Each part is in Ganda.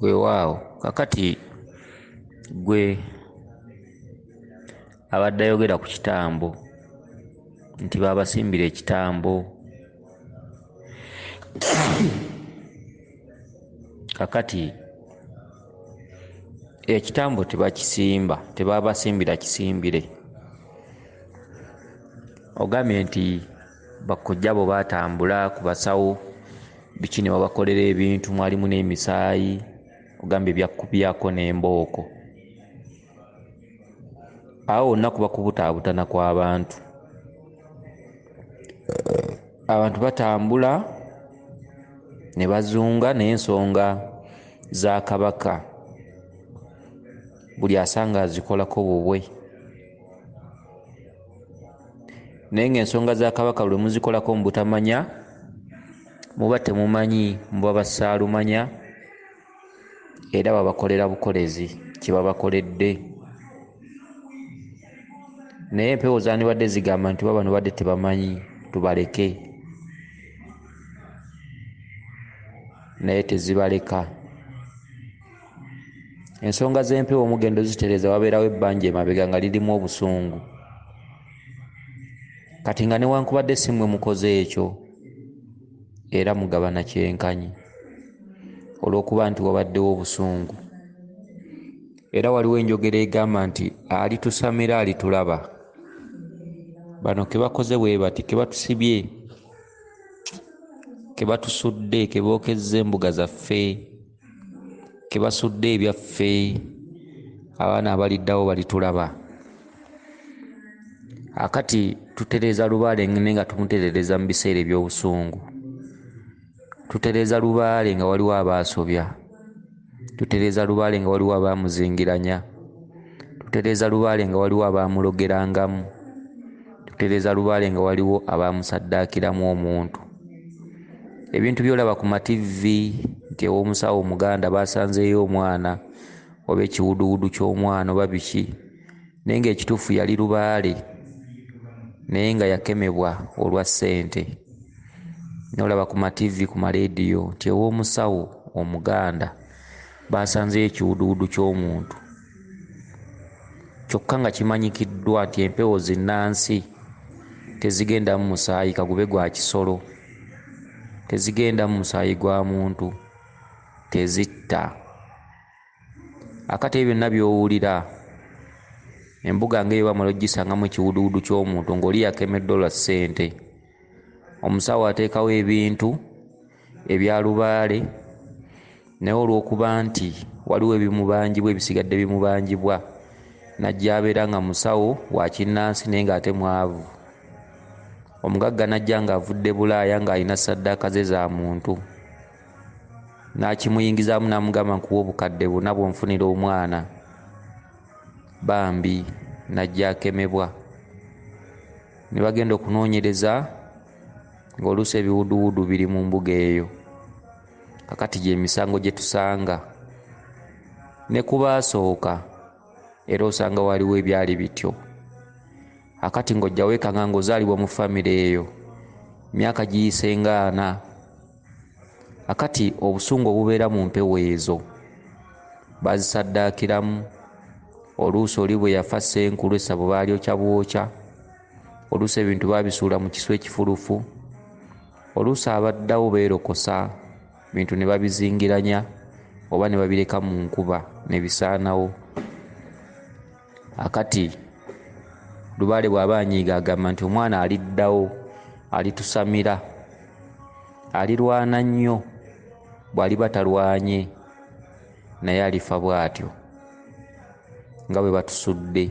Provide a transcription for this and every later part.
Weewaawo kakati gwe abadde ayogera ku kitambo nti baabasimbira ekitambo, kakati ekitambo tebakisimba, tebabasimbira kisimbire. Ogambye nti bakojja bo baatambula ku basawo biki ne babakolera ebintu, mwalimu n'emisaayi, ogambye byakkubyako n'embooko. Awo wonna kuba kubutaabutana kw'abantu. Abantu batambula ne bazunga, naye ensonga za Kabaka buli asanga azikolako bubwe. Naye ng'ensonga za Kabaka lwe muzikolako mu butamanya, muba temumanyi, muba bassaalumanya, era babakolera bukolezi kye babakoledde. Naye empewo zandibadde zigamba nti bano badde tebamanyi, tubaleke, naye tezibaleka. Ensonga z'empewo omugendo zitereeza, wabeerawo ebbanja emabega nga lirimu obusungu. Kati nga newankubadde si mmwe mukoze ekyo, era mugabana kyenkanyi olw'okuba nti wabaddewo obusungu. Era waliwo enjogera egamba nti alitusamira alitulaba. Bano ke bakoze bwe bati, ke batusibye, ke batusudde, ke bookezza embuga zaffe, ke basudde ebyaffe, abaana abaliddawo balitulaba. Akati tutereeza lubaale naye nga tumutereereza mu biseera eby'obusungu. Tutereeza lubaale nga waliwo abaasobya, tutereeza lubaale nga waliwo abaamuzingiranya, tutereeza lubaale nga waliwo abaamulogerangamu, tutereeza lubaale nga waliwo abaamusaddaakiramu omuntu. Ebintu by'olaba ku mativi nti ew'omusawo Omuganda baasanzeeyo omwana oba ekiwuduwudu ky'omwana oba biki, naye ng'ekituufu yali lubaale, naye nga yakemebwa olwa ssente. N'olaba ku mativi, ku maleediyo nti ew'omusawo Omuganda baasanzeeyo ekiwuduwudu ky'omuntu, kyokka nga kimanyikiddwa nti empewo zinnansi tezigendamu musaayi kagube gwa kisolo, tezigendamu musaayi gwa muntu, tezitta. Akati ebyo byonna by'owulira, embuga ng'eyo bamala ogisangamu ekiwuduwudu ky'omuntu ng'oli yakemeddwa lwa ssente. Omusawo ateekawo ebintu ebya lubaale, naye olw'okuba nti waliwo ebimubanjibwa, ebisigadde bimubanjibwa, n'ajja abeera nga musawo wa kinnansi naye ng'ate mwavu. Omugagga n'ajja ng'avudde Bulaaya ng'alina ssaddaaka ze za muntu, n'akimuyingizaamu n'amugamba nkuwa obukadde buna bw'onfunira omwana. Bambi n'ajja akemebwa. Ne bagenda okunoonyereza ng'oluusi ebiwuduwudu biri mu mbuga eyo. Kakati gy'emisango gye tusanga. Ne ku baasooka era osanga waliwo ebyali bityo. Akati ng'ojja weekanga ng'ozaalibwa mu famire eyo, myaka giyise nga ana. Akati obusungu obubeera mu mpewo ezo bazisaddaakiramu. Oluusi oli bwe yafa ssenkulu essabo baalyokya bwokya, oluusi ebintu baabisuula mu kisu ekifulufu, oluusi abaddawo beerokosa bintu ne babizingiranya oba ne babireka mu nkuba ne bisaanawo. Akati lubaale bw'aba anyiiga agamba nti omwana aliddawo, alitusamira, alirwana nnyo, bw'aliba talwanye naye alifa bw'atyo nga bwe batusudde.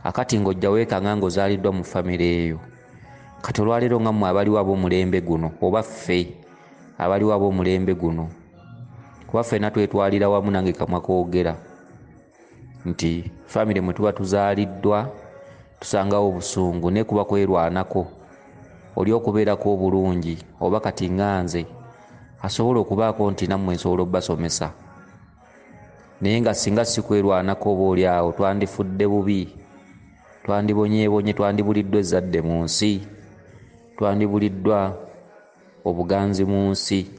Akati ng'ojja weekanga ng'ozaaliddwa mu famire eyo. Kati olwaleero nga mmwe abaliwo ab'omulembe guno, oba ffe abaliwo ab'omulembe guno, kuba ffenna twetwalira wamu, nange kamwa koogera nti famire mwe tuba tuzaaliddwa tusangawo obusungu, naye kuba kwerwanako oli okubeerako obulungi, oba kati nga nze asobola okubaako nti nammwe nsobola obbasomesa, naye nga singa si kwerwanako oba oli awo twandifudde bubi, twandibonyeebonye, twandibuliddwa ezzadde mu nsi, twandibuliddwa obuganzi mu nsi.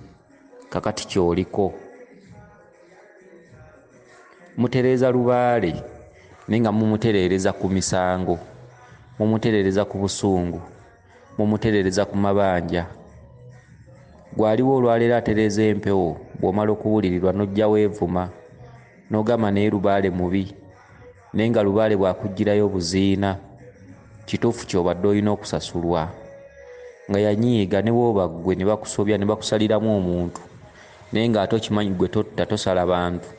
Kakati ky'oliko. Mutereeza lubaale naye nga mumutereereza ku misango, mumutereereza ku busungu, mumutereereza ku mabanja. Gwaliwo olwaleero atereeza empewo, bw'omala okubuulirirwa n'ojja weevuma n'ogamba naye lubaale mubi, naye nga lubaale bw'akuggyirayo obuziina, kituufu ky'obadde olina okusasulwa. Nga yanyiiga ne bw'oba ggwe ne bakusobya ne bakusaliramu omuntu, naye ng'ate okimanyi ggwe totta, tosala bantu.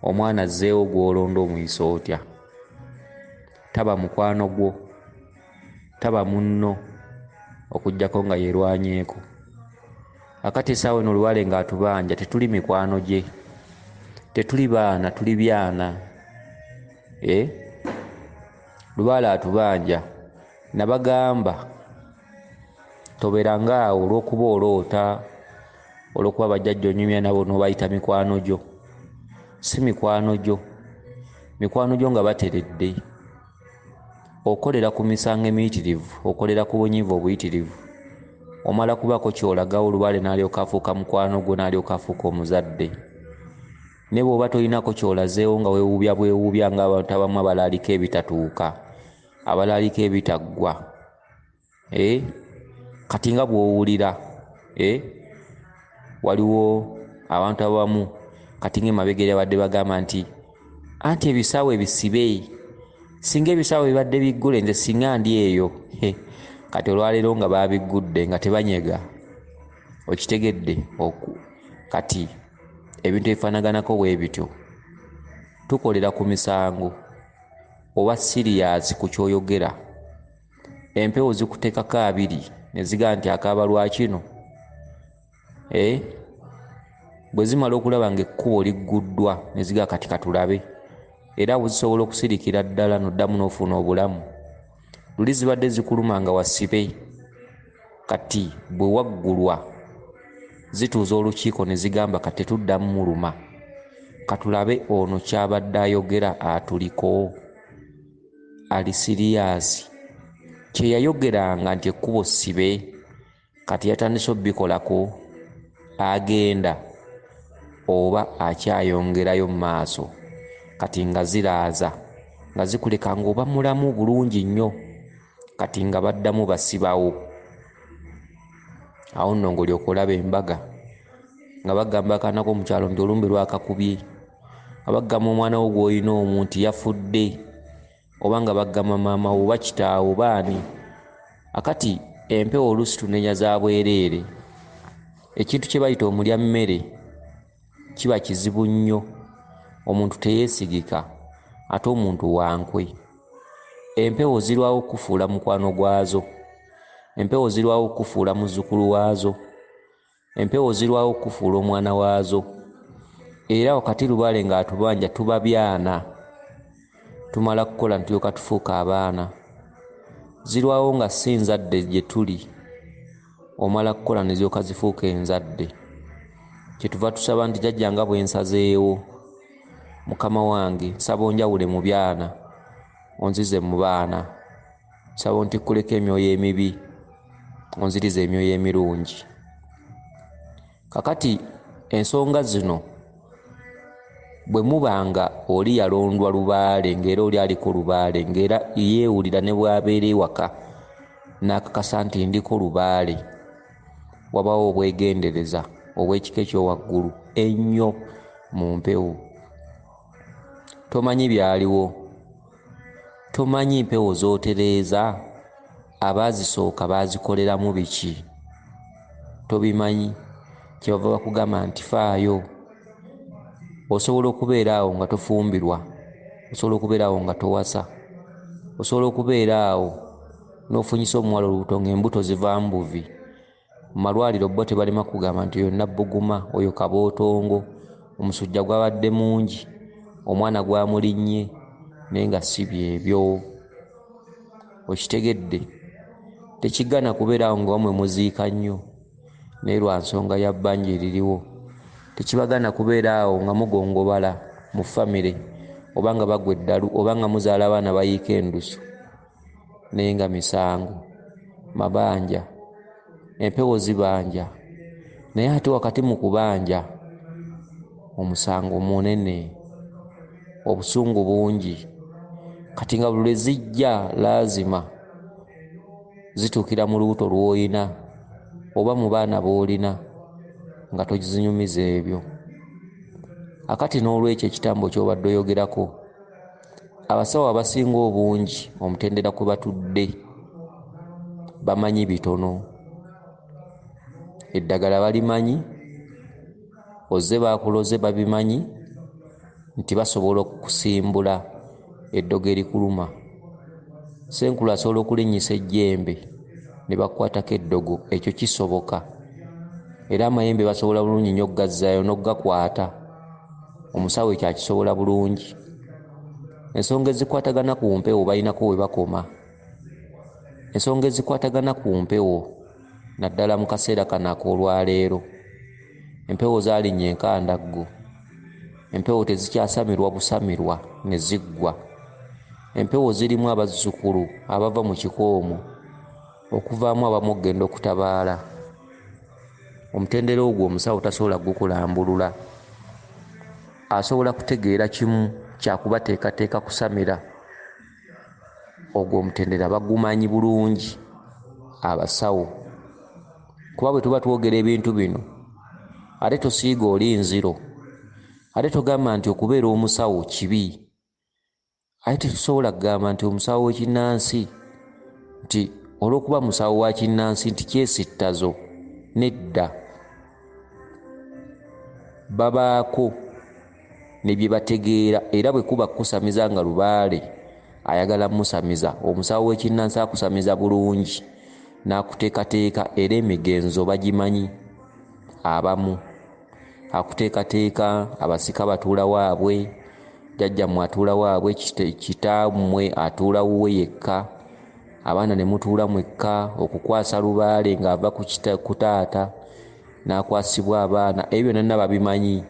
Omwana azzeewo gw'olonda omuyisa otya? Taba mukwano gwo, taba munno, okuggyako nga yeerwanyeeko. Akati essaawa eno lubaale ng'atubanja, tetuli mikwano gye, tetuli baana, tuli byana. Lubaale atubanja. Nabagamba tobeeranga awo olw'okuba oloota, olw'okuba bajjajja onyumya nabo n'obayita mikwano gyo. Si mikwano gyo, mikwano gyo nga bateredde. Okolera ku misango emiyitirivu, okolera ku bunyiivu obuyitirivu. Omala kubaako ky'olagawo lubaale n'alyoka afuuka mukwano gwo, n'alyoka afuuka omuzadde. Ne bw'oba tolinako ky'olazeewo nga weewuubya bwewuubya ng'abantu abamu abalaalika ebitatuuka, abalaalika ebitaggwa. Kati nga bw'owulira, waliwo abantu abamu kati ng'emabega eri abadde bagamba nti anti ebisaawe bisibe, singa ebisaawe bibadde biggule nze singa ndi eyo. Kati olwaleero nga babiggudde nga tebanyega, okitegedde? Kati ebintu ebifaanaganako bwe bityo. Tukolera ku misango, oba siriyaasi ku ky'oyogera. Empewo zikuteekako abiri ne zigamba nti akaaba lwa kino. Bwe zimala okulaba ng'ekkubo ligguddwa ne zigamba kati katulabe. Era bwe zisobola okusirikira ddala n'oddamu n'ofuna obulamu. Luli zibadde zikuluma nga wasibe, kati bwe waggulwa zituuza olukiiko ne zigamba kati tetuddamu muluma, katulabe ono ky'abadde ayogera atuliko, ali siriyaasi. Kye yayogeranga nti ekkubo sibe, kati yatandise obbikolako, agenda oba akyayongerayo mu maaso. Kati nga ziraaza, nga zikuleka ng'oba mulamu bulungi nnyo, kati nga baddamu basibawo. Awo nno ng'olyoka olaba embaga nga bagamba akaana k'omukyalo nti olumbe lwakakubye, nga bagamba omwana wo gw'olina omu nti yafudde, oba nga bagamba maama wo oba kitaawo baani. Akati empewo oluusi tunenya za bwereere. Ekintu kye bayita omulya mmere kiba kizibu nnyo. Omuntu teyeesigika, ate omuntu wankwe. Empewo zirwawo okufuula mukwano gwazo, empewo zirwawo okufuula muzzukulu waazo, empewo zirwawo okufuula omwana waazo. Era wakati lubaale ng'atubanja tuba byana, tumala kukola ne tulyoka tufuuka abaana. Zirwawo nga si nzadde gye tuli, omala kukola ne ziryoka zifuuka enzadde. Kyetuva tusaba nti jjajja nga bwe nsazeewo, Mukama wange nsaba onjawule mu byana, onzize mu baana. Nsaba ontikkuleko emyoyo emibi, onzirize emyoyo emirungi. Kakati ensonga zino bwe muba nga oli yalondwa lubaale, ng'era oli aliko lubaale, ng'era yeewulira ne bw'abeera ewaka n'akakasa nti ndiko lubaale, wabawo obwegendereza obw'ekika ekyowaggulu ennyo mu mpewo. Tomanyi byaliwo, tomanyi mpewo z'otereeza, abaazisooka baazikoleramu biki, tobimanyi. Kyebava bakugamba nti faayo. Osobola okubeera awo nga tofumbirwa, osobola okubeera awo nga towasa, osobola okubeera awo n'ofunyisa omuwala olubuto ng'embuto zivaamu buvi. Mu malwaliro bo tebalema kugamba nti oyo nabbuguma, oyo kabootongo, omusujja gwabadde mungi, omwana gwamulinnye, naye nga si byebyo. Okitegedde? Tekigaana kubeera awo nga wammwe muziika nnyo, naye lwa nsonga ya bbanja eririwo. Tekibagaana kubeera awo nga mugongobala mu famire, oba nga bagwa eddalu, oba nga muzaala abaana bayiika endusu, naye nga misango, mabanja, empewo zibanja. Naye ate wakati mu kubanja Omusango munene, obusungu bungi. Kati nga buli lwe zijja laazima zituukira mu lubuto lw'olina oba mu baana b'olina nga tozinyumiza ebyo. Akati n'olwekyo ekitambo ky'obadde oyogerako, abasawo abasinga obungi omutendera kwe batudde bamanyi bitono. Eddagala balimanyi, ozze baakuloze babimanyi nti basobola okusimbula eddogo erikuluma. Ssenkulu asobola okulinnyisa ejjembe ne bakukwatako eddogo, ekyo kisoboka. Era amayembe basobola bulungi nnyo okugazzaayo n'okugakwata. Omusawo ekyo akisobola bulungi. Ensonga ezikwatagana ku mpewo balinako we bakoma. Ensonga ezikwatagana ku mpewo naddala mu kaseera kano ak'olwaleero, empewo zaalinnya enkandaggo, empewo tezikyasamirwa busamirwa ne ziggwa. Empewo zirimu abazzukulu abava mu kika omwo okuvaamu abamu okugenda okutabaala. Omutendera ogwo omusawo tasobola kugukulambulula, asobola kutegeera kimu kyakubateekateeka kusamira. Ogwo omutendera bagumanyi bulungi abasawo, kuba bwe tuba twogera ebintu bino ate tosiiga oli nziro, ate togamba nti okubeera omusawo kibi, ate tetusobola kugamba nti omusawo w'ekinnansi nti olw'okuba musawo wa kinnansi nti kyesittazo. Nedda, babaako ne bye bategeera. Era bwe kuba kukusamiza nga lubaale ayagala musamiza, omusawo w'ekinnansi akusamiza bulungi n'akuteekateeka, era emigenzo bagimanyi abamu. Akuteekateeka, abasika batuula waabwe, jjajjammwe atuula waabwe, kitammwe atuula wuwe yekka, abaana ne mutuula mwekka, okukwasa lubaale ng'ava ku taata n'akwasibwa abaana, ebyo byonna babimanyi.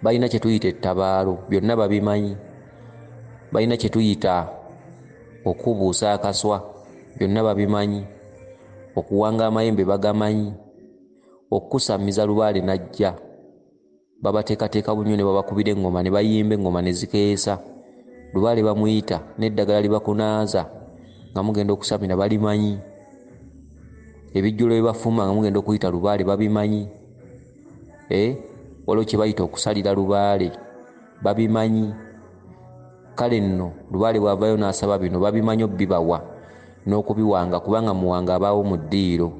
Balina kye tuyita ettabaalo, byonna babimanyi. Balina kye tuyita okubuusa akaswa, byonna babimanyi. Okuwanga amayembe bagamanyi. Okukusamiza lubaale n'ajja, babateekateeka bunyo ne babakubira eŋŋoma ne bayimba eŋŋoma ne zikeesa. Lubaale bamuyita n'eddagala libakunaaza nga mugenda okusamira balimanyi. Ebijjulo bye bafumba nga mugenda okuyita lubaale babimanyi. Waliwo kye bayita okusalira lubaale, babimanyi. Kale nno lubaale bw'avaayo n'asaba bino babimanyi obbibawa n'okubiwanga, kubanga muwanga abaawo mu ddiiro.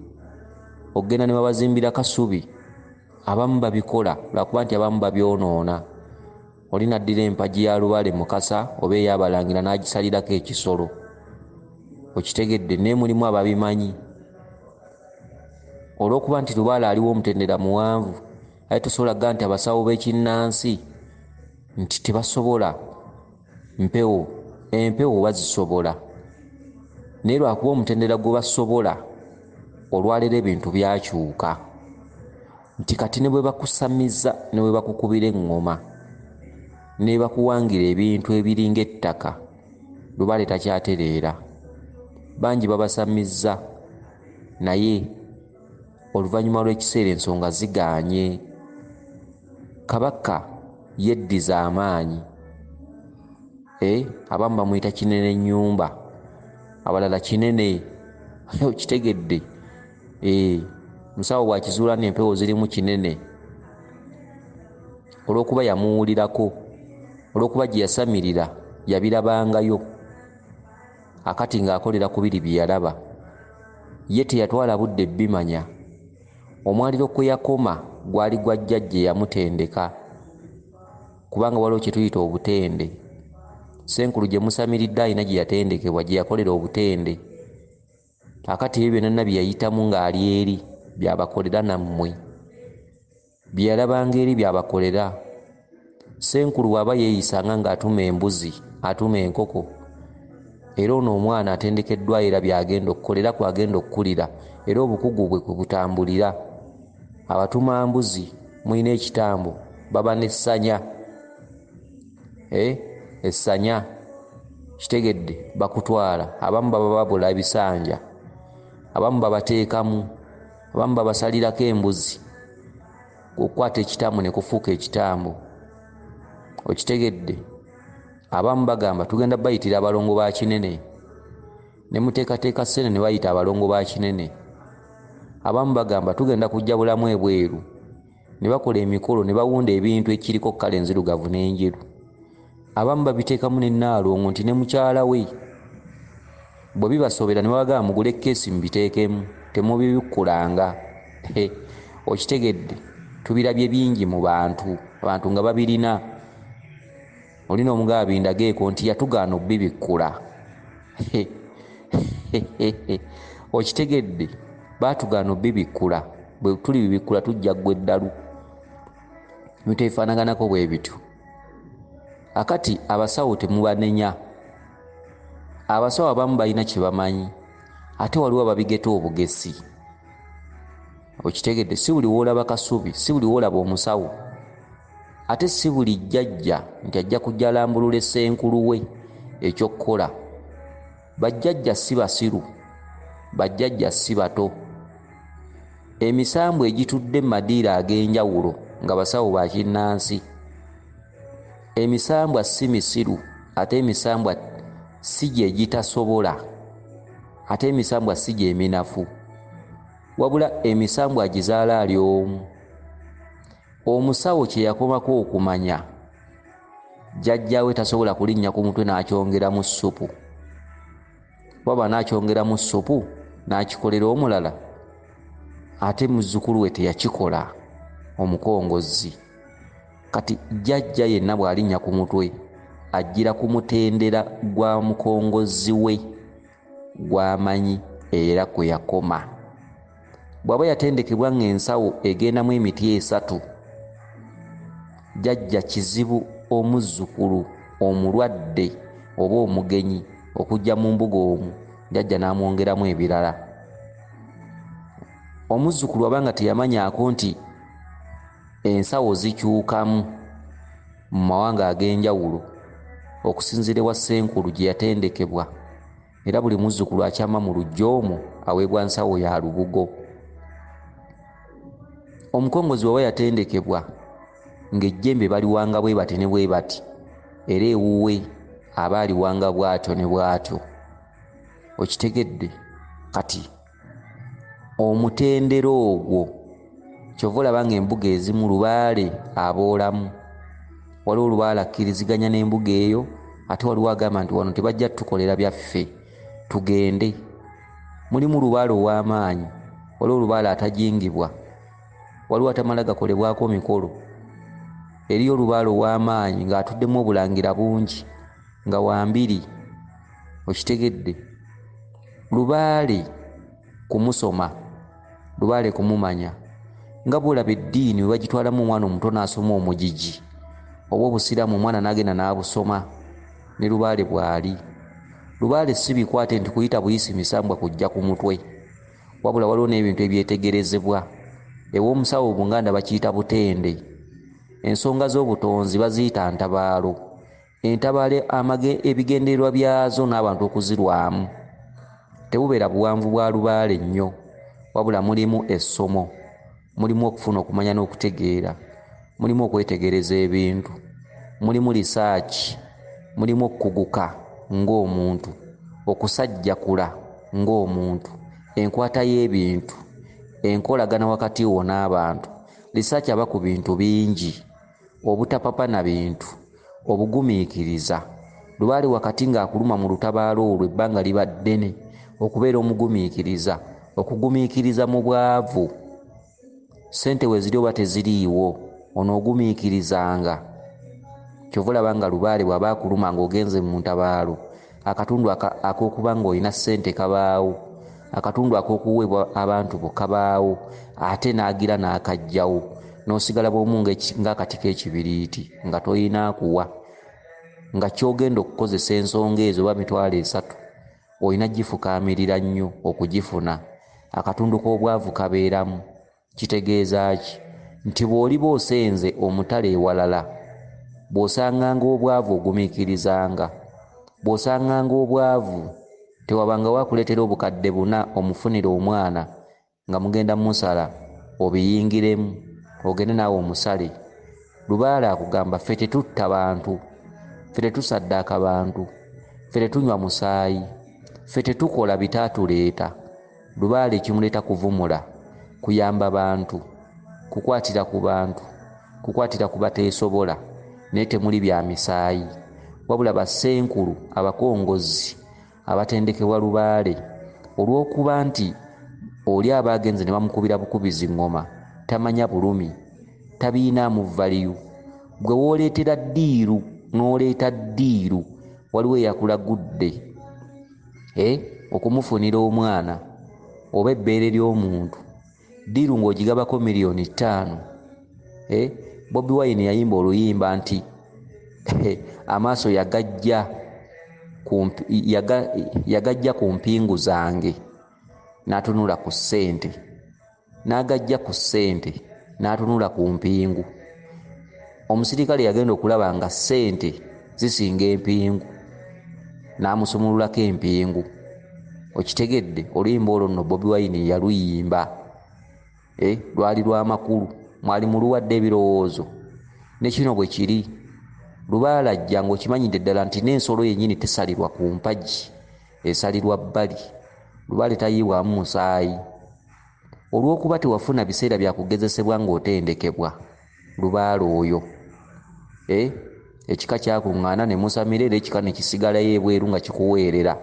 Okugenda ne babazimbira kasubi, abamu babikola lwakuba nti abamu babyonoona. Oli n'addira empagi ya lubaale Mukasa oba ey'abalangira n'agisalirako ekisolo. Okitegedde? Naye mulimu ababimanyi. Olw'okuba nti lubaale aliwo omutendera muwanvu, aye tosobola kugamba nti abasawo b'ekinnansi nti tebasobola mpewo. Empewo bazisobola, naye lwakuba omutendera gwe basobola olwaleero ebintu byakyuka nti kati ne bwe bakusamiza ne bwe bakukubira eŋŋoma ne bakuwangira ebintu ebiringa ettaka, lubaale takyatereera. Bangi babasamizza, naye oluvannyuma lw'ekiseera ensonga zigaanye. Kabaka yeddiza amaanyi. Abamu bamuyita kinene nnyumba, abalala kinene. Okitegedde? Musawo bw'akizuula n'empewo zirimu kinene, olw'okuba yamuwulirako, olw'okuba gye yasamirira yabirabangayo, akati ng'akolera ku biri bye yalaba. Ye teyatwala budde bimanya. Omwaliro kwe yakoma gwali gwa jjajja eyamutendeka, kubanga waliwo kye tuyita obutende. Ssenkulu gye musamiridde alina gye yatendekebwa, gye yakolera obutende. Akati ebyo byonna bye yayitamu ng'ali eri byabakolera nammwe, bye yalabanga eri byabakolera. Ssenkulu bw'aba yeeyisanga ng'atuma embuzi, atuma enkoko, era ono omwana atendekeddwa era by'agenda okukola, era kw'agenda okukulira, era obukugu bwe kwe butambulira. Abatuma mbuzi mulina ekitambo, baba n'essanya. Essanya kitegedde, bakutwala. Abamu baba babula ebisanja, abamu babateekamu, abamu babasalirako embuzi. Okukwata ekitambo ne kufuuka ekitambo. Okitegedde? Abamu bagamba tugenda bayitira abalongo ba kinene, ne muteekateeka ssente ne bayita abalongo ba kinene. Abamu bagamba tugenda kujja bulamu ebweru, ne bakola emikolo ne bawunda ebintu ekiriko kkala enzirugavu n'enjeru. Abamu babiteekamu ne nnaalongo nti ne mukyala we. Bwe bibasobera ne babagamba mugule keesi mubiteekemu, temubibikkulanga. Okitegedde? Tubirabye bingi mu bantu, abantu nga babirina. Olina omugaba bindageeko nti yatugaana obibikkula. Okitegedde? Baatugaana obibikkula, bwe tuli bibikkula tujja ggwa eddalu. Ebintu ebifaanaganako bwe bityo. Akati abasawo temubanenya. Abasawo abamu balina kye bamanyi, ate waliwo ababigeta obugesi. Okitegedde? Si buli w'olaba kasubi, si buli w'olaba omusawo, ate si buli jjajja nti ajja kujja alambulula essenkulu we ekyokukola. Bajjajja si basiru, bajjajja si bato. Emisambu egitudde mu madiiro ag'enjawulo nga basawo ba kinnansi. Emisambwa si misiru, ate emisambwa si gye gitasobola, ate emisambwa si gye minafu. Wabula emisambwa agizaala ali omu. Omusawo kye yakomako okumanya, jjajjaawe tasobola kulinnya ku mutwe n'akyongeramu ssupu. Bw'aba n'akyongeramu ssupu n'akikolera omulala, ate muzzukulu we teyakikola, omukongozzi. Kati jjajja yenna bw'alinnya ku mutwe ajjira ku mutendera gwa mukongozzi we gw'amanyi era kwe yakoma. Bw'aba yatendekebwa ng'ensawo egendamu emiti 3, jjajja kizibu omuzzukulu omulwadde oba omugenyi okujja mu mbuga omwo, jjajja n'amwongeramu ebirala. Omuzzukulu abanga teyamanyaako nti ensawo zikyukamu mu mawanga ag'enjawulo okusinziira ewa ssenkulu gye yatendekebwa, era buli muzzukulu akyama mu luggya omwo aweebwa nsawo ya lubugo. Omukongozi bw'aba yatendekebwa ng'ejjembe baliwanga bwe bati ne bwe bati, era ewuwe aba aliwanga bw'atyo ne bw'atyo. Okitegedde? Kati omutendera ogwo kyova olaba ng'embuga ezimu lubaale aboolamu. Waliwo lubaale akkiriziganya n'embuga eyo, ate waliwo agamba nti wano tebajja tukolera byaffe, tugende. Mulimu lubaale ow'amaanyi, waliwo lubaale atajingibwa, waliwo atamala gakolebwako mikolo. Eriyo lubaale ow'amaanyi ng'atuddemu obulangira bungi, nga wambiri. Okitegedde? Lubaale kumusoma, lubaale kumumanya. Nga bw'olaba eddiini we bagitwalamu omwana omuto n'asoma omugigi, oba obusiraamu omwana n'agenda n'abusoma, ne lubaale bw'ali. Lubaale si bikwate nti kuyita buyisi misambwa kujja ku mutwe, wabula waliwo n'ebintu ebyetegerezebwa. Ew'omusawo Buganda bakiyita butende. Ensonga z'obutonzi baziyita ntabaalo. Entabaalo ebigendererwa byazo n'abantu okuzirwamu. Tebubeera buwanvu bwa lubaale nnyo, wabula mulimu essomo, mulimu okufuna okumanya n'okutegeera, mulimu okwetegereza ebintu, mulimu lisaaki, mulimu okukuguka ng'omuntu, okusajjakula ng'omuntu, enkwata y'ebintu, enkolagana wakati wo n'abantu. Lisaaki aba ku bintu bingi, obutapapa na bintu, obugumiikiriza. Lubaale wakati ng'akuluma mu lutabaalo olwo ebbanga liba ddene, okubeera omugumiikiriza, okugumiikiriza mu bwavu. Ssente we ziri oba teziriiwo, onoogumiikirizanga. Kyova olaba nga lubaale bw'aba akuluma ng'ogenze mu ntabaalo, akatundu ak'okuba ng'olina ssente kabaawo, akatundu ak'okuweebwa abantu bo kabaawo, ate n'agira n'akajjawo, n'osigala bw'omu ng'akati k'ekibiriiti nga toyina akuwa, nga ky'ogenda okukozesa ensonga ezo oba 30,000 olina gifukaamirira nnyo okugifuna. Akatundu k'obwavu kabeeramu. Kitegeeza ki? Nti bw'oliba osenze omutale ewalala, bw'osanganga obwavu ogumiikirizanga, bw'osanganga obwavu tewabangawo akuleetera obukadde 4 omufunire omwana nga mugenda musala obiyingiremu. Ogende naawe omusale. Lubaale akugamba ffe tetutta bantu, ffe tetusaddaaka bantu, ffe tetunywa musaayi, ffe tetukola bitaatuleeta. Lubaale ekimuleeta kuvumula, kuyamba bantu, kukwatira ku bantu, kukwatira ku bateesobola, naye temuli bya misaayi. Wabula bassenkulu abakongozzi abatendekebwa Lubaale, olw'okuba nti oli aba agenze ne bamukubira bukubizi ŋŋoma, tamanya bulumi, tabiinaamu valiyu. Gwe wooleetera ddiiru n'oleeta ddiiru, waliwo eyakulagudde okumufunira omwana oba ebbeere ly'omuntu, ddiiru ng'ogigabako 5 miliyoni. Bobi Wine yayimba oluyimba nti amaaso yagajja ku mpingu zange n'atunula ku ssente, n'agajja ku ssente n'atunula ku mpingu. Omusirikale yagenda okulaba nga ssente zisinga empingu, n'amusumululako empingu. Okitegedde? Oluyimba olwo nno Bobi Wine yaluyimba, lwali lw'amakulu, mwali muluwadde ebirowoozo. Ne kino bwe kiri, Lubaale ajja ng'okimanyidde ddala nti n'ensolo yennyini tesalirwa ku mpagi, esalirwa bbali. Lubaale tayiibwamu musaayi. Olw'okuba tewafuna biseera bya kugezesebwa ng'otendekebwa Lubaale oyo, ekika kyakuŋŋaana ne musamira, era ekika ne kisigalayo ebweru nga kikuweerera,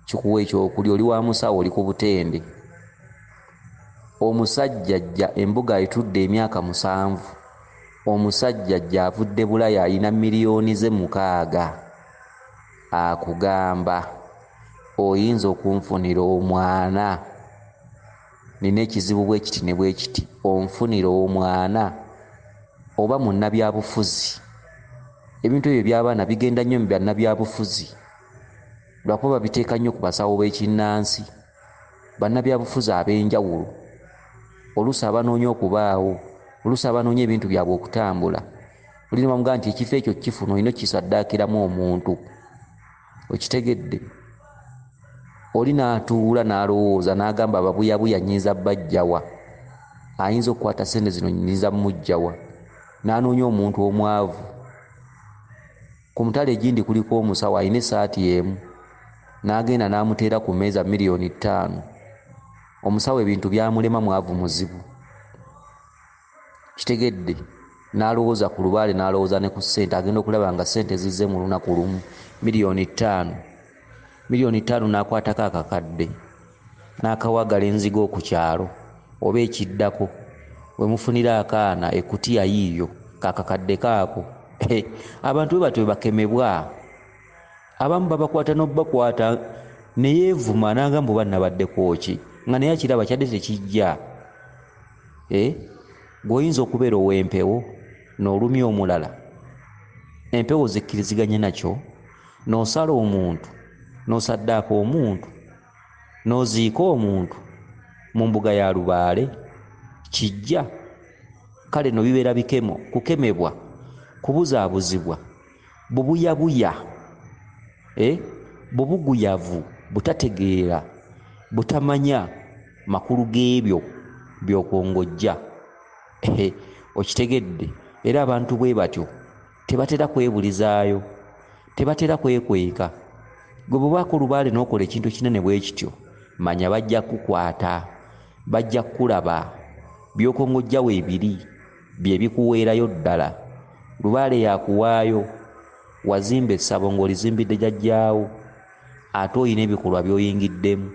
kikuwa ekyokulya. Oli wa musawo, oli ku butende. Omusajja ajja embuga etudde emyaka 7, omusajja ajja avudde Bulaya, alina miliyoni ze 6, akugamba oyinza okunfunira omwana, nina ekizibu bwe kiti ne bwe kiti, onfunira omwana. Oba munnabyabufuzi, ebintu ebyo by'abaana bigenda nnyo mu bannabyabufuzi, lwakuba babiteeka nnyo ku basawo b'ekinnansi. Bannabyabufuzi ab'enjawulo oluusi abanoonya okubaawo, oluusi abanoonya ebintu byabwe okutambula, oli ne bamugamba nti ekifo ekyo kifuna olina okisaddaakiramu omuntu. Okitegedde? Oli n'atuula n'alowooza n'agamba ababuyabuya nnyinza bajjawa, ayinza okukwata ssente zino nnyinza mmuggyawa? N'anoonya omuntu omwavu ku mutala egindi, kuliko omusawo alina essaati emu, n'agenda n'amuteera ku mmeeza 5 miliyoni. Omusawo ebintu byamulema, mwavu muzibu. Kitegedde? N'alowooza ku Lubaale, n'alowooza ne ku ssente, agenda okulaba nga ssente zizze mu lunaku lumu, 5 miliyoni, 5 miliyoni. N'akwatako akakadde n'akawagala enzigo ku kyalo oba ekiddako we mufunira akaana ekutiya yiiyo kakakadde kaako. Abantu bwe batyo bakemebwa, abamu babakwata n'obakwata neyeevuma n'agamba oba nabaddeko ki, nga naye akiraba kyadde tekijja. Gw'oyinza okubeera ow'empewo n'olumya omulala, empewo zikkiriziganye nakyo, n'osala omuntu, n'osaddaaka omuntu, n'oziika omuntu mu mbuga ya Lubaale kijja. Kale no bibeera bikemo, kukemebwa, kubuzaabuzibwa, bubuyabuya, bubuguyavu, butategeera, butamanya makulu g'ebyo by'okwongojja. Okitegedde? Era abantu bwe batyo tebatera kwebulizaayo, tebatera kwekweka. Gwe bwebaako Lubaale n'okola ekintu kinene bwe kityo, manya bajja kukwata, bajja kukulaba. Byokongojjawo ebiri bye bikuweerayo ddala. Lubaale yakuwaayo, wazimba essabo ng'olizimbidde jjajjaawo, ate oyina ebikolwa by'oyingiddemu.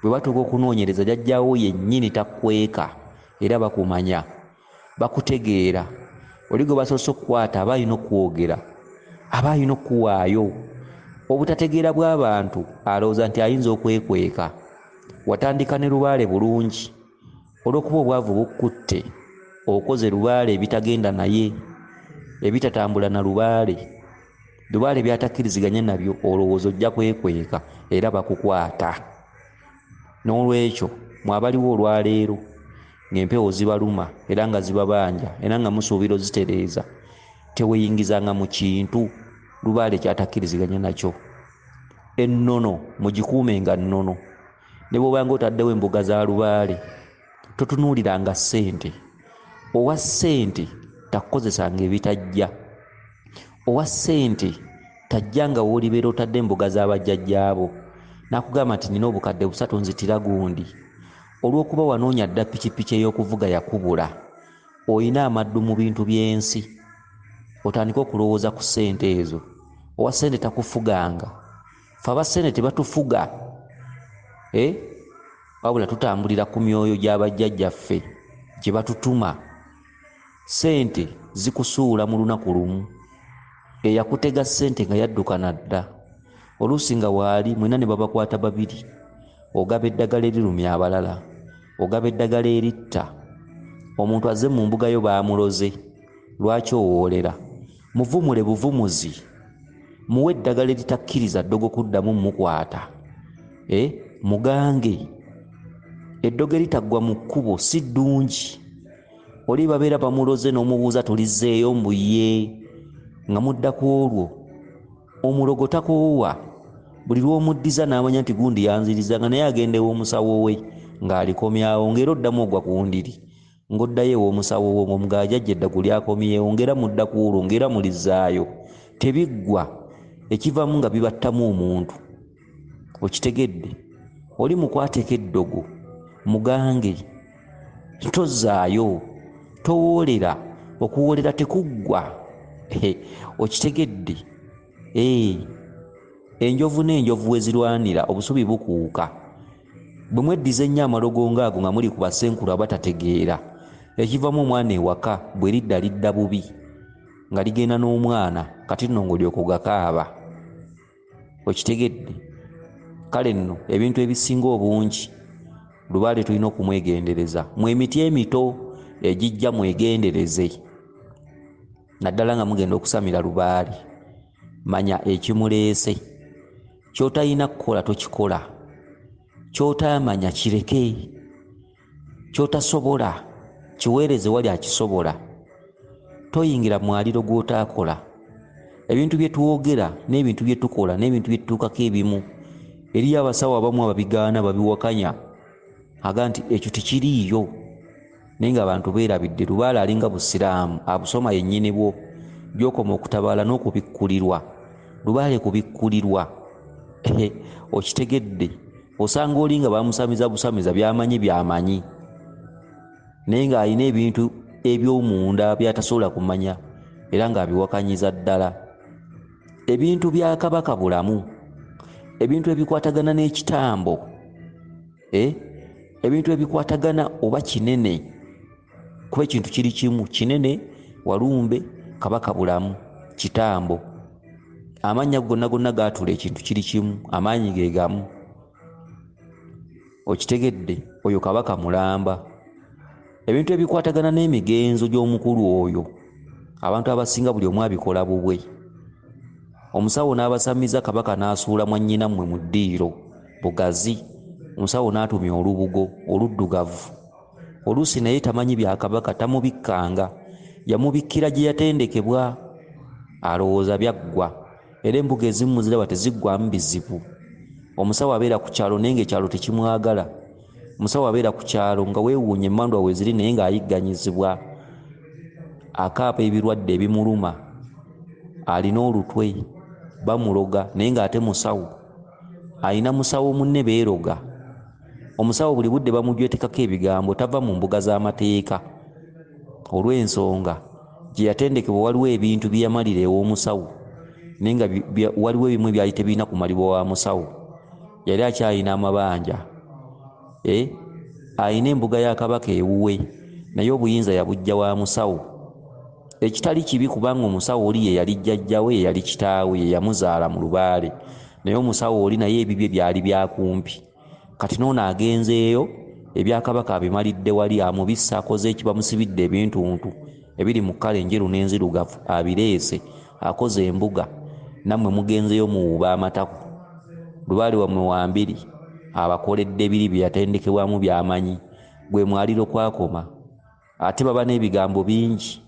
Bwe batuuka okunoonyereza, jjajjaawo yennyini takkweka, era bakumanya, bakutegeera. Oli gwe basoose okukwata aba alina okwogera, aba alina okuwaayo. Obutategeera bw'abantu, alowooza nti ayinza okwekweka. Watandika ne Lubaale bulungi, olw'okuba obwavu bukkutte, okoze Lubaale ebitagenda naye, ebitatambula na Lubaale, Lubaale byatakkiriziganya nabyo, olowooza ojja kwekweka, era bakukwata. N'olwekyo mwabaliwo olwaleero ng'empewo zibaluma era nga zibabanja era nga musuubira ozitereeza, teweyingizanga mu kintu Lubaale kyatakkiriziganya nakyo. Ennono mugikuume nga nnono. Ne bw'obanga otaddewo embuga za Lubaale, totunuuliranga ssente. Owa ssente takukozesanga ebitajja. Owa ssente tajja nga w'olibeera otadde embuga z'abajjajjaabo n'akugamba nti nina obukadde 3 nzitira gundi. Olw'okuba wanoonya dda pikipiki ey'okuvuga yakubula, oyina amaddu mu bintu by'ensi, otandike okulowooza ku ssente ezo. Owa ssente takufuganga. Ffe aba ssente tebatufuga, wabula tutambulira ku myoyo gy'abajjajjaffe gye batutuma. Ssente zikusuula mu lunaku lumu. Eyakutega ssente nga yadduka nadda, oluusi nga waali mwena ne babakwata babiri. Ogaba eddagala erirumya abalala, ogaba eddagala eritta. Omuntu azze mu mbuga yo baamuloze, lwaki owoolera? Muvumule buvumuzi, muwe eddagala eritakkiriza ddogo kuddamu mukwata. Mugange eddogo eritaggwa mu kkubo si ddungi. Oli babeera bamuloze n'omubuuza tulizzeeyo mbu ye, nga mudda ku olwo. Omulogo takoowa, buli lw'omuddiza n'amanya nti gundi yanziriza, nga naye agenda ew'omusawo we ng'alikomyawo, ng'era oddamu ogwa ku ndiri, ng'oddayo ew'omusawo wo ng'omugaa jjajja eddagu lyakomyewo, ng'era mudda ku olwo, ng'era mulizzaayo. Tebiggwa, ekivamu nga bibattamu omuntu. Okitegedde? Oli mukwateko eddogo, mugange, tozzaayo, towoolera, okuwoolera tekuggwa. Okitegedde? Enjovu n'enjovu we zirwanira obusubi bukuuka. Bwe mweddiza ennyo amalogo ng'ago nga muli ku basenkulu abatategeera, ekivamu omwana ewaka bwe lidda lidda bubi, nga ligenda n'omwana kati nno ng'olyoka ogakaaba. Okitegedde? Kale nno ebintu ebisinga obungi lubaale tulina okumwegendereza. Mwe emiti emito egijja mwegendereze, naddala nga mugenda okusamira lubaale. Manya ekimuleese, ky'otalina kukola tokikola, ky'otaamanya kireke, ky'otasobola kiweereze wali akisobola. Toyingira mwaliro gw'otaakola. Ebintu bye twogera n'ebintu bye tukola n'ebintu bye tutuukako ebimu, eriyo abasawo abamu ababigaana babiwakanya, aga nti ekyo tekiriiyo, naye ng'abantu beerabidde. Lubaale alinga busiraamu, abusoma yennyini bwo, gy'okoma okutabaala n'okubikkulirwa. Lubaale kubikkulirwa. Okitegedde? Osanga oli nga bamusamiza busamiza, by'amanyi by'amanyi, naye ng'alina ebintu eby'omunda by'atasobola kumanya era ng'abiwakanyiza ddala. Ebintu bya Kabaka Bulamu, ebintu ebikwatagana n'ekitambo, ebintu ebikwatagana oba kinene, kuba ekintu kiri kimu kinene, Walumbe, Kabaka Bulamu, kitambo. Amannya gonna gonna gaatula ekintu kiri kimu, amaanyi ge gamu. Okitegedde? Oyo Kabaka mulamba. Ebintu ebikwatagana n'emigenzo gy'omukulu oyo, abantu abasinga buli omu abikola bubwe. Omusawo n'abasamiza Kabaka n'asuula mwannyina mmwe mu ddiiro bugazi. Omusawo n'atumya olubugo oluddugavu. Oluusi naye tamanyi bya Kabaka, tamubikkanga, yamubikkira gye yatendekebwa, alowooza byaggwa. Era embuga ezimu muziraba teziggwamu bizibu. Omusawo abeera ku kyalo naye ng'ekyalo tekimwagala. Omusawo abeera ku kyalo nga weewuunya emmandwa we ziri naye ng'ayigganyizibwa, akaaba ebirwadde ebimuluma, alina olutwe, bamuloga naye ng'ate musawo, alina musawo munne beeroga. Omusawo buli budde bamujwetekako ebigambo, tava mu mbuga z'amateeka olw'ensonga gye yatendekebwa. Waliwo ebintu bye yamalira ew'omusawo, naye nga waliwo ebimu ebyali tebirina kumalibwa wa musawo. Yali akyalina amabanja, alina embuga ya Kabaka ewuwe, naye obuyinza yabujja wa musawo, ekitali kibi kubanga omusawo oli ye yali jjajjawe, ye yali kitaawe, ye yamuzaala mu lubaale. Naye omusawo oli naye ebibye byali byakumpi. Kati n'ono agenzeeyo ebya Kabaka abimalidde wali, amubisse, akoze eki, bamusibidde ebintuntu ebiri mu kkala enjeru n'enzirugavu, abireese, akoze embuga. Nammwe mugenzeeyo muwuuba amatako. Lubaale wammwe wambiri abakoledde biri bye yatendekebwamu by'amanyi, gwe mwaliro kwakoma. Ate baba n'ebigambo bingi,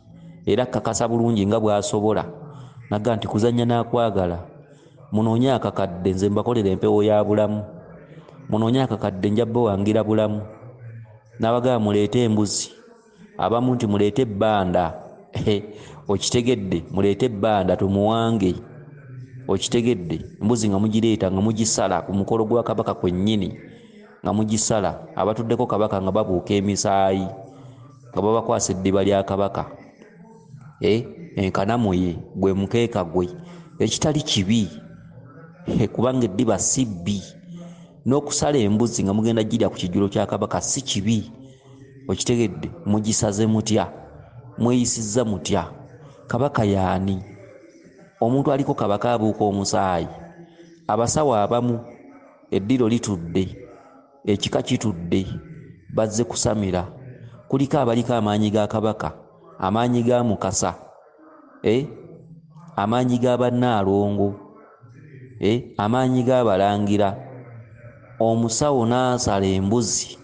era kakasa bulungi nga bw'asobola naga nti kuzannya n'akwagala. Munoonye akakadde, nze mbakolera empewo ya bulamu. Munoonye akakadde, nja bawangira bulamu. N'abagamba muleete embuzi, Abamu nti muleete ebbanda, okitegedde, muleete ebbanda tumuwange, okitegedde. Embuzi nga mugireeta nga mugisala ku mukolo gwa Kabaka kwennyini, nga mugisala abatuddeko Kabaka nga babuuka emisaayi, nga babakwasa eddiba lya Kabaka, enkanamu ye gwe mukeeka gwe, ekitali kibi, kubanga eddiba si bbi. N'okusala embuzi nga mugenda girya ku kijjulo kya Kabaka si kibi, okitegedde. Mugisaze mutya? Mweyisizza mutya? Kabaka yaani? Omuntu aliko Kabaka abuuka omusaayi. Abasawo abamu eddiro litudde, ekika kitudde, bazze kusamira. Kuliko abaliko amaanyi ga Kabaka, amaanyi ga Mukasa, amaanyi ga Bannaalongo, amaanyi g'Abalangira. Omusawo n'asala embuzi,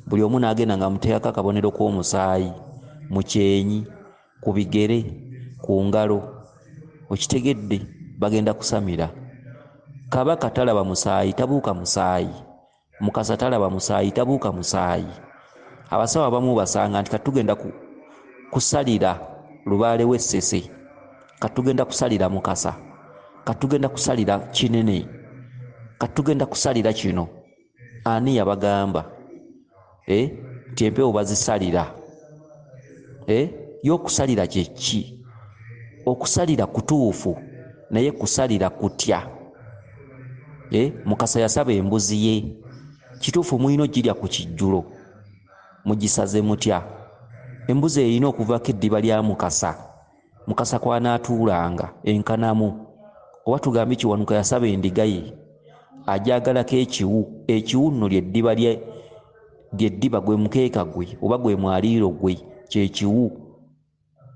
buli omu n'agenda nga amuteekako akabonero k'omusaayi mu kyenyi, ku bigere, ku ngalo, okitegedde. Bagenda kusamira. Kabaka talaba musaayi, tabuuka musaayi. Mukasa talaba musaayi, tabuuka musaayi. Abasawo abamu basanga nti katugenda kusalira Lubaale w'Essese, katugenda kusalira Mukasa, katugenda kusalira Kinene, katugenda kusalira kino. Ani yabagamba nti empewo bazisalira? Y'okusalira kye ki? Okusalira kutuufu, naye kusalira kutya? Mukasa yasaba embuzi ye, kituufu mulina ogirya ku kijjulo, mugisaze mutya? Embuzi erina okuvaako eddiba lya Mukasa, Mukasa kw'anaatuulanga enkanamu. Oba tugambe Kiwanuka yasaba endiga ye, ajagalako ekiwu. Ekiwu nno ly'eddiba ly'eddiba, gwe mukeeka gwe oba gwe mwaliiro gwe, kyekiwu.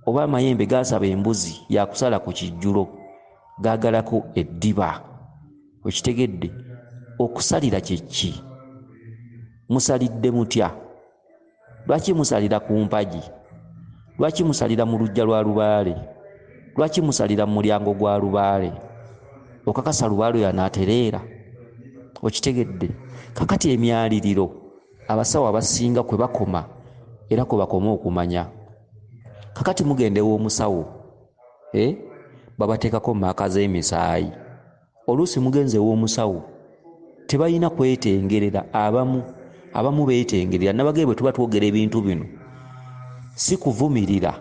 Oba amayembe gasaba embuzi yakusala ku kijjulo, gaagalako eddiba, okitegedde. Okusalira kye ki? Musalidde mutya? Lwaki musalira ku mpagi? Lwaki musalira mu luggya lwa Lubaale? Lwaki musalira mu mulyango gwa Lubaale? Okakasa Lubaale oyo anaatereera? Okitegedde. Kakati emyaliriro abasawo abasinga kwe bakoma, era kwe bakoma okumanya. Kakati mugende w'omusawo, babateekako maaka z'emisaayi. Oluusi mugenze w'omusawo, tebalina kwetengerera. Abamu beetengerera. Nabagee bwe tuba twogera ebintu bino si kuvumirira,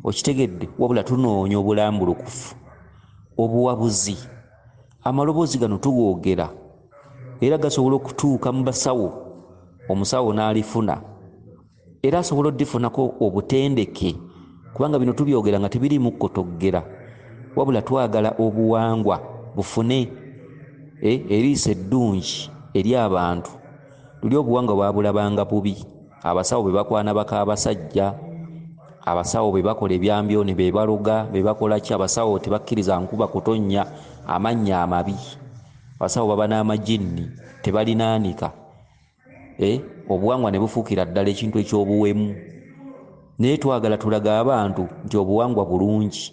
okitegedde, wabula tunoonya obulambulukufu, obuwabuzi. Amaloboozi gano tugoogera era gasobola okutuuka mu basawo, omusawo n'alifuna, era asobola oddifunako obutendeke, kubanga bino tubyogera nga tebiriimu kukotoggera, wabula twagala obuwangwa bufune eriiso eddungi eri abantu. Luli obuwangwa baabulabanga bubi. Abasawo be bakwana bakaabasajja, abasawo be bakola ebyambyone, be baloga, be bakola ki. Abasawo tebakkiriza nkuba kutonnya, amannya amabi. Abasawo baba n'amajinni, tebalinaanika. Obuwangwa ne bufuukira ddala ekintu eky'obuwemu. Naye twagala tulaga abantu nti obuwangwa bulungi.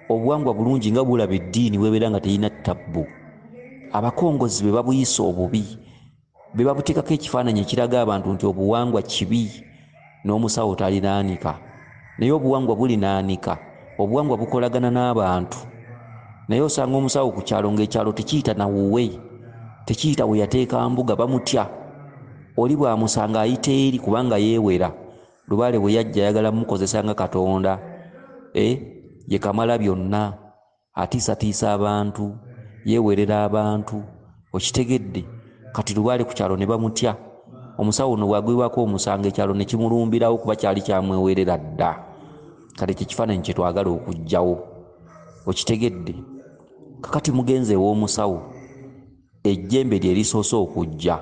Obuwangwa bulungi nga bulaba eddiini webeera nga terina tabbu. Abakongozi be babuyisa obubi, be babuteekako ekifaananyi ekiraga abantu nti obuwangwa kibi n'omusawo talinaanika. Naye obuwangwa bulinaanika, obuwangwa bukolagana n'abantu. Naye osanga omusawo ku kyalo ng'ekyalo tekiyita nawuwe, tekiyita we yateeka mbuga, bamutya. Oli bw'amusanga ayita eri kubanga yeewera. Lubaale bwe yajja ayagala mukozesa nga Katonda, ye kamala byonna, atiisatiisa abantu, yeewerera abantu, okitegedde. Kati Lubaale ku kyalo ne bamutya. Omusawo ono bw'agwibwako omusango ekyalo ne kimulumbirawo kuba kyali kyamwewerera dda. Kati ekyo ekifaananyi kye twagala okuggyawo, okitegedde. Kakati mugenze ew'omusawo, ejjembe lye lisoose okujja,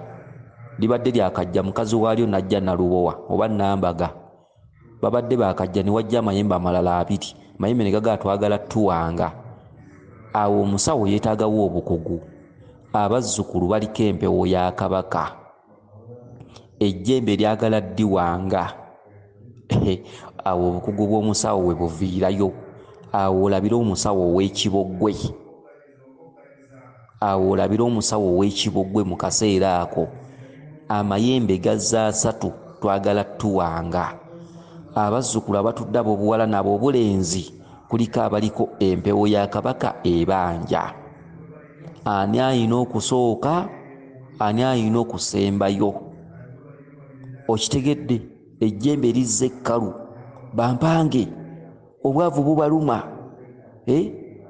libadde lyakajja, mukazi waalyo n'ajja Nalubowa oba Nambaga. Babadde baakajja ne wajja amayembe amalala abiri, amayembe ne gagaa twagala tuwanga. Awo omusawo yeetaagawo obukugu. Abazzukulu baliko empewo ya Kabaka, ejjembe lyagala ddiwanga. Awo obukugu bw'omusawo we buviirayo. Awo olabire omusawo ow'ekibogwe, awo olabire omusawo ow'ekibogwe mu kaseera ako. Amayembe gazza asatu, twagala tuwanga. Abazzukulu abatudde ab'obuwala n'ab'obulenzi kuliko abaliko empewo ya Kabaka ebanja. Ani ayina okusooka, ani ayina okusembayo? Okitegedde? Ejjembe lizze ekkalu, bampange, obwavu bubaluma.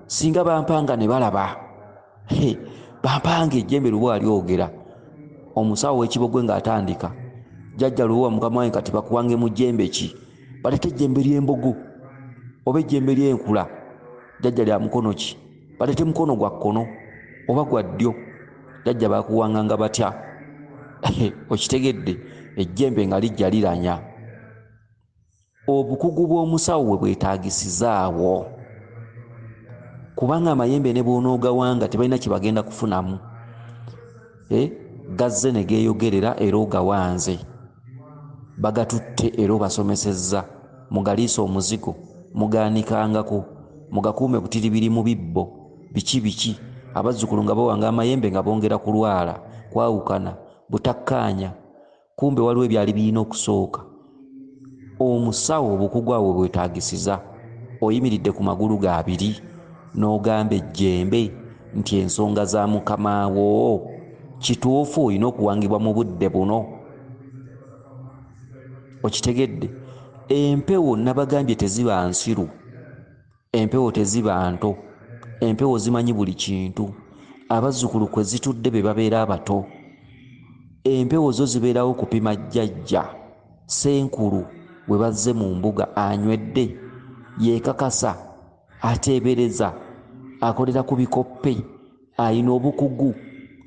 Singa bampanga ne balaba, bampange. Ejjembe Lubowa lyogera. Omusawo w'ekibogwe ng'atandika, jjajja Lubowa mukama wange, kati bakuwange mu jjembe ki? Baleete ejjembe ly'embogo oba ejjembe ly'enkula? Jjajja lya mukono ki? Baleete mukono gwa kkono oba gwa ddyo? Jjajja bakuwanganga batya? Okitegedde? Ejjembe nga lijja liranya. Obukugu bw'omusawo bwe bwetaagisizaawo, kubanga amayembe ne bw'onoogawanga tebalina kye bagenda kufunamu. Gazze ne geeyogerera era ogawanze, bagatutte era obasomesezza. Mugaliisa omuzigo, mugaanikangako, mugakuume butiribiri mu bibbo, biki biki. Abazzukulu nga bawanga amayembe nga bongera kulwala, kwawukana, butakkaanya. Kumbe waliwo ebyali birina okusooka. Omusawo obukugu awo bwetagisiza. Oyimiridde ku magulu ga abiri n'ogamba ejjembe nti ensonga za mukama wo kituufu, olina okuwangibwa mu budde buno. Okitegedde? Empewo nabagambye teziba nsiru, empewo teziba nto, empewo zimanyi buli kintu. Abazzukulu kwe zitudde be babeera abato. Empewo zo zibeerawo kupima jjajja Ssenkulu bwe bazze mu mbuga anywedde, yeekakasa, ateebereza, akolera ku bikoppe, ayina obukugu,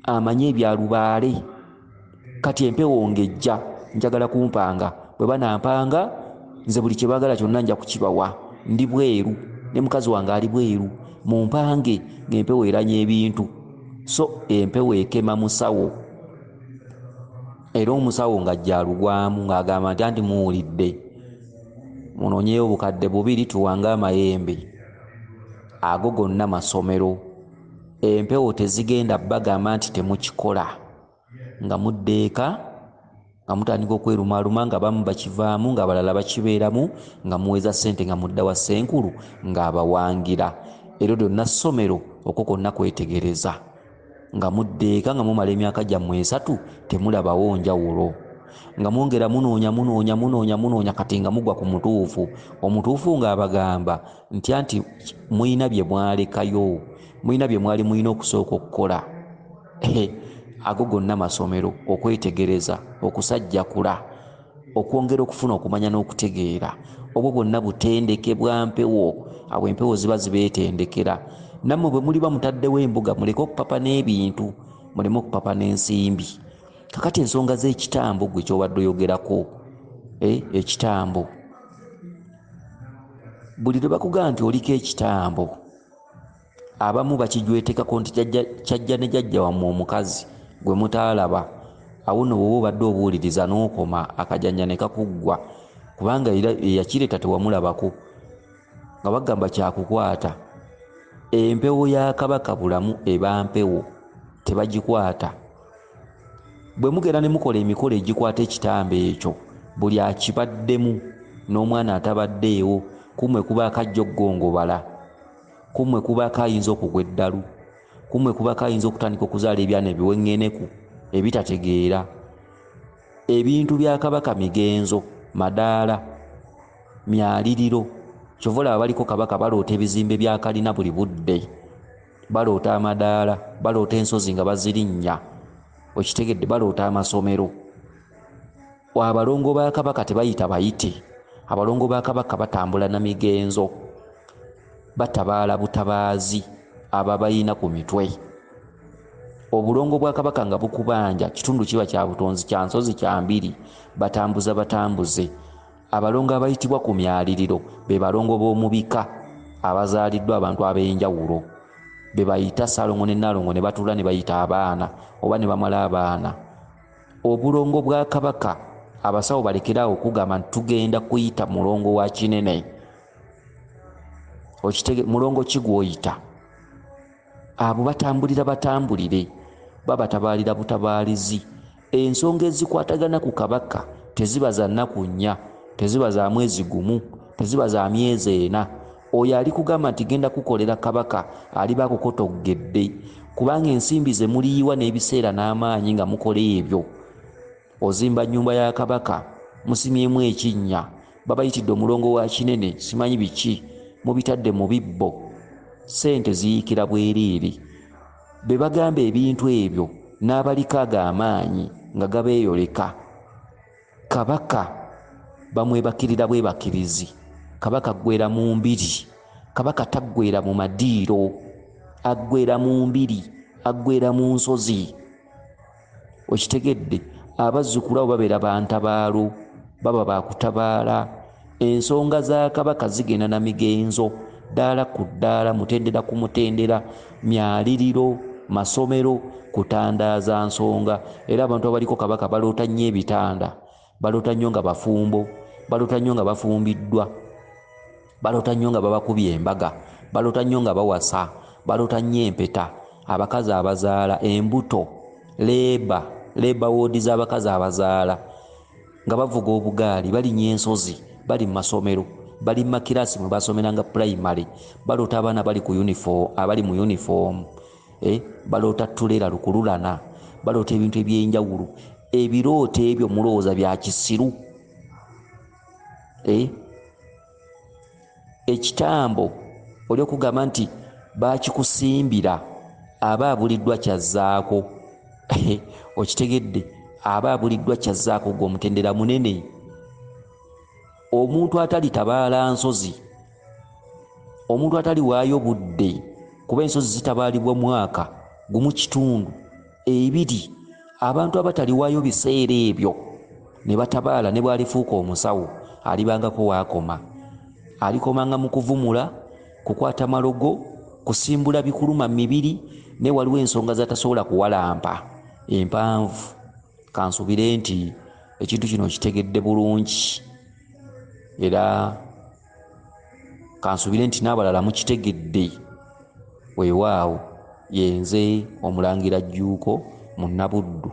amanyi ebyalubaale. Kati empewo ng'ejja, njagala kumpanga, bwe banampanga nze buli kye baagala kyonna nja kukibawa, ndi bweru ne mukazi wange ali bweru, mumpange. Ng'empewo eranya ebintu. So empewo ekema musawo, era omusawo ng'ajja alugwamu ng'agamba nti anti muwulidde, munoonyeyo obukadde 2 tuwange amayembe. Ago gonna masomero. Empewo tezigenda bagamba nti temukikola, nga mudda eka nga mutandika okwerumaaluma, nga bamu bakivaamu, nga abalala bakibeeramu, nga muweza ssente, nga mudda wa Ssenkulu ng'abawangira. Eryo lyonna ssomero, okwo kwonna kwetegereza. Nga mudda eka nga mumala emyaka gyammwe 3 temulabawo njawulo, nga mwongera munoonya munoonya munoonya munoonya, kati nga mugwa ku mutuufu. Omutuufu ng'abagamba nti anti muyina bye mwalekayo, muyina bye mwali muyina okusooka okukola. Ago gonna masomero, okwetegereza, okusajjakula, okwongera okufuna okumanya n'okutegeera. Obwo bwonna butendeke bwa mpewo. Abo empewo ziba zibeetendekera. Nammwe bwe muliba mutaddewo embuga, muleke okupapa n'ebintu, muleme okupapa n'ensimbi. Kakati ensonga z'ekitambo gwe ky'obadde oyogerako, ekitambo buli lwe bakugamba nti oliko ekitambo, abamu bakijwetekako nti kyajja ne jjajja wammwe omukazi gwe mutaalaba. Awo nno bw'oba obadde obuuliriza n'okoma akajanja ne kakuggwa, kubanga era eyakireeta tewamulabako, nga bagamba kyakukwata. Empewo ya Kabaka Bulamu eba mpewo, tebagikwata. Bwe mugenda ne mukola emikolo egikwata ekitambo ekyo, buli akibaddemu n'omwana atabaddeewo, kumwe kubaako ajja okugongobala, kumwe kubaako ayinza okugwa eddalu, kumwe kubaako ayinza okutandika okuzaala ebyana ebiweŋŋeneku ebitategeera. Ebintu bya Kabaka migenzo, madaala, myaliriro. Kyova olaba baliko Kabaka baloota ebizimbe bya kalina buli budde, baloota amadaala, baloota ensozi nga bazirinnya. Okitegedde? Baloota amasomero. Abalongo ba Kabaka tebayita bayite. Abalongo ba Kabaka batambula na migenzo, batabaala butabaazi ababayina ku mitwe. Obulongo bwa Kabaka nga bukubanja, kitundu kiba kya butonzi, kya nsozi, kya mbiri, batambuza batambuze. Abalongo abayitibwa ku myaliriro be balongo b'omu bika abazaaliddwa abantu ab'enjawulo, be bayita Ssaalongo ne Nnaalongo ne batuula ne bayita abaana oba ne bamala abaana. Obulongo bwa Kabaka abasawo balekeraawo okugamba nti tugenda kuyita mulongo wa kinene. Okitege, mulongo ki gw'oyita? Abo batambulira batambulire, babatabaalira butabaalizi. Ensonga ezikwatagana ku Kabaka teziba za nnaku 4. Teziba za mwezi gumu, teziba za myezi 4. Oyo ali kugamba nti genda kukolera kabaka aliba akukotogedde, kubanga ensimbi ze muliyiwa n'ebiseera n'amaanyi nga mukola ebyo. Ozimba nnyumba ya kabaka, musimyemu ekinnya, babayitidde omulongo wa kinene, simanyi biki, mubitadde mu bibbo, ssente ziyiikira bwereere. Be bagamba ebintu ebyo n'abaliko ag'amaanyi nga gabeeyoleka. Kabaka bamwebakirira bwebakirizi. Kabaka aggwera mu mbiri, kabaka taggwera mu madiiro, aggwera mu mbiri, aggwera mu nsozi. Okitegedde? Abazzukulu abo babeera bantabaalo, baba bakutabaala. Ensonga za kabaka zigenda na migenzo, ddaala ku ddaala, mutendera ku mutendera, myaliriro, masomero, kutandaaza nsonga. Era abantu abaliko kabaka baloota nnyo ebitanda, baloota nnyo nga bafumbo, baloota nnyo nga bafumbiddwa, baloota nnyo nga babakubye embaga, baloota nnyo nga bawasa, baloota nnyo empeta, abakazi abazaala, embuto, leba woodi z'abakazi abazaala nga bavuga obugaali, balinnya ensozi, bali mu masomero, bali mu makirasi mwe basomeranga pulayimale, baloota abaana bali ku uniform, abali mu uniform, baloota tulera lukululana, baloota ebintu ebyenjawulo. Ebirooto ebyo mulowooza bya kisiru. Ekitambo oli okugamba nti bakikusimbira aba abuliddwa kyazzaako. Okitegedde? Aba abuliddwa kyazzaako gwe omutendera munene. Omuntu atali tabaala nsozi, omuntu atali waayo budde, kuba ensozi zitabaalibwa mwaka gumu kitundu 2. Abantu abataliwaayo biseera ebyo ne batabaala, ne bw'alifuuka omusawo alibangako waakoma. Alikomanga mu kuvumula, kukwata malogo, kusimbula bikuluma mibiri, ne waliwo ensonga z'atasobola kuwalampa empanvu. Kansubire nti ekintu kino kitegedde bulungi, era kansubire nti n'abalala mukitegedde. Weewaawo, yenze Omulangira Jjuuko Munnabuddu.